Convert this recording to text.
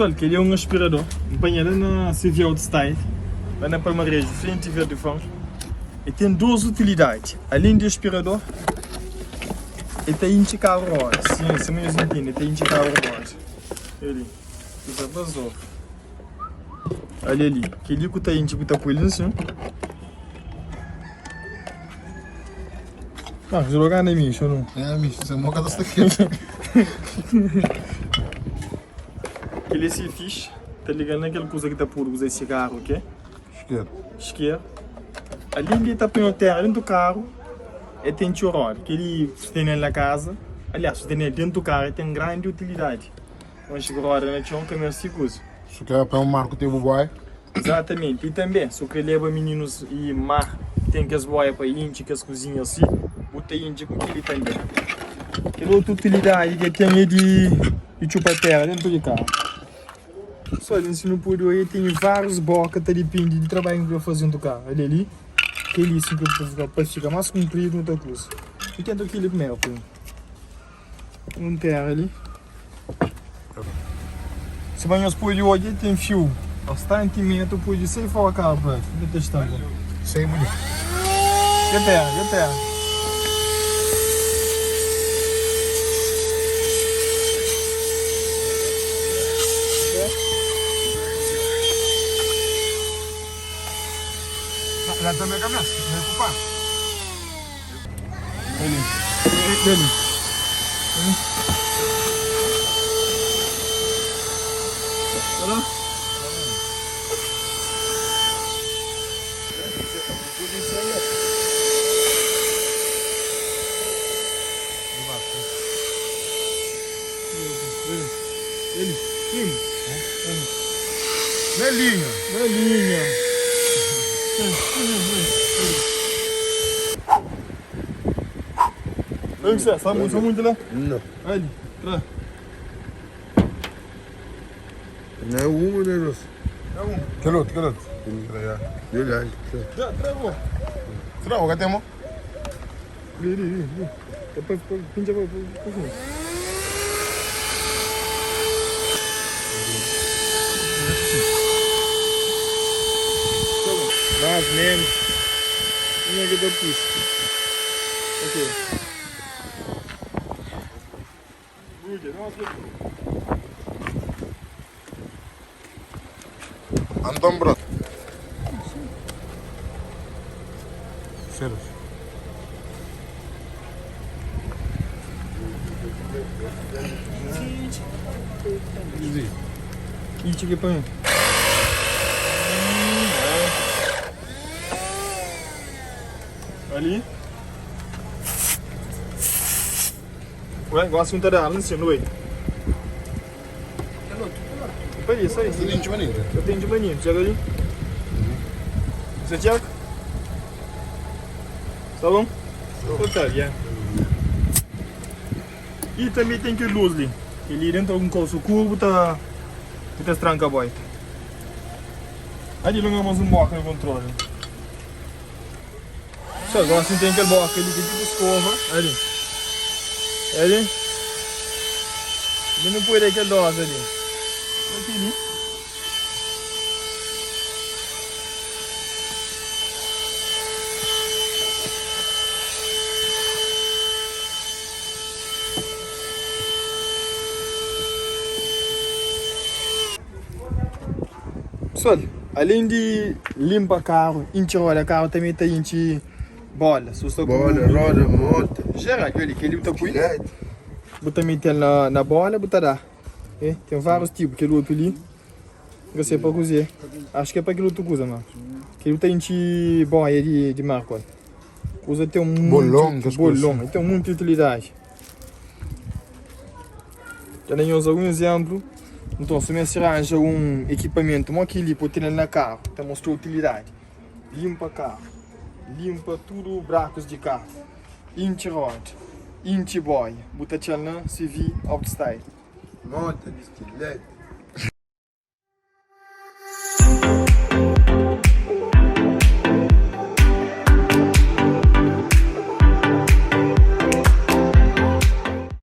Pessoal, kel-li é un aspirador. N panha la na CV Auto Style, la na Palmarejo, frenti Verde Fão. E ten dos utilidadi. Alén di aspirador, e ta intxi karu roda. Sim, sima nhos intende, e ta intxi karu roda. Ali, kuza bazou. Ali ali, kel-li ku ta intxi ku ta poi li nsin. Ah, jogar na mim, não? É, micho, você moca da sua Kel é si fixe, ta liga na kel kuza ki ta puru kuza di cigarro, ok? Isqueiro. Isqueiro. Além de ta punha terra dentro do carro, é tem txeu roda. Kel si ten el na casa, aliás, si ten el dentro do carro, é tem grande utilidade. Onde ku roda na txon ka meste kuza. Su kre pa un mar ku ten bu boia. Exatamente. I tanbe, su kre leba mininus i mar ten kes boia pa intxi kes kuzinha si, bu ta intxi ku kili tanbe. Kel otu utilidadi ki ten é di di txupa tera dentu di karu. Pessoal, si nu pode oia tene varius boka ta dipindi di trabadju ki bu ta faze dentu karu. Ali ali, keli si pa fika mas kunpridu nu ta kuza. Nu tenta kili primeru. Un tera li. Sima nhos pode odja, ten fiu bastanti metru pode sai fora karu pa el ta testa bo. Sai bu li. Dja tera, dja tera. La tanbe ka meste, na ku panu. Na linha. Na linha. Olha que sabe muito, muito lá? Não. Olha, tra. Não é uma, nem duas. É um. Kel outro, kel outro. Já, travou. Travou, ka tem mo? Li, li, li, li. Depois, pincha pa, pa, pa. Mais, menos. Unha que ta puxa. Ok. Brudja, não Anton bro. Serus. Inchi ki pa mi. Ali. Ué, gosi un ta da la nsin, ui. Pa li, sai. Sa ten manenti. Sa ten manenti, txega li. Sa txeka? Sta bon? Sta bien. I tanbe ten kel lus li. Kel li dentu algun kau sukuru bu ta bu ta stranka boita. Ali longa mas un boka na kontrolu. Só gosi ten kel boka li ki é tipu skova. Ali. Ali. Li nu poi da kel doza li. Aqui li. Pessoal, além de limpa carro, intxi roda carro, também ta intxi bola. Se bu sta ku Bola, roda, moto. Geral, ali, kel-li bu ta pui, Bicicleta. bu ta mete-l na, na bola, bu ta da. E, ten várius tipu, kel otu li, N ka sai pa kuzê, acho ki é pa kel otu kuza, ma kel-li bu ta intxi boia di, di mar ku el. Kuza ten monti, Bolon, kes kuza. bolon, ten monti utilidadi. Ta da nhos algun izénplu. Nton, si meste ranja un ekipamentu mo kel-li pa bu tene-l na karu, ta mostra utilidadi. Linpa karu, linpa tudu brakus di karu, intxi roda, intxi boia, bu ta atxa-l na CV Auto Style. Mota, bisikleta.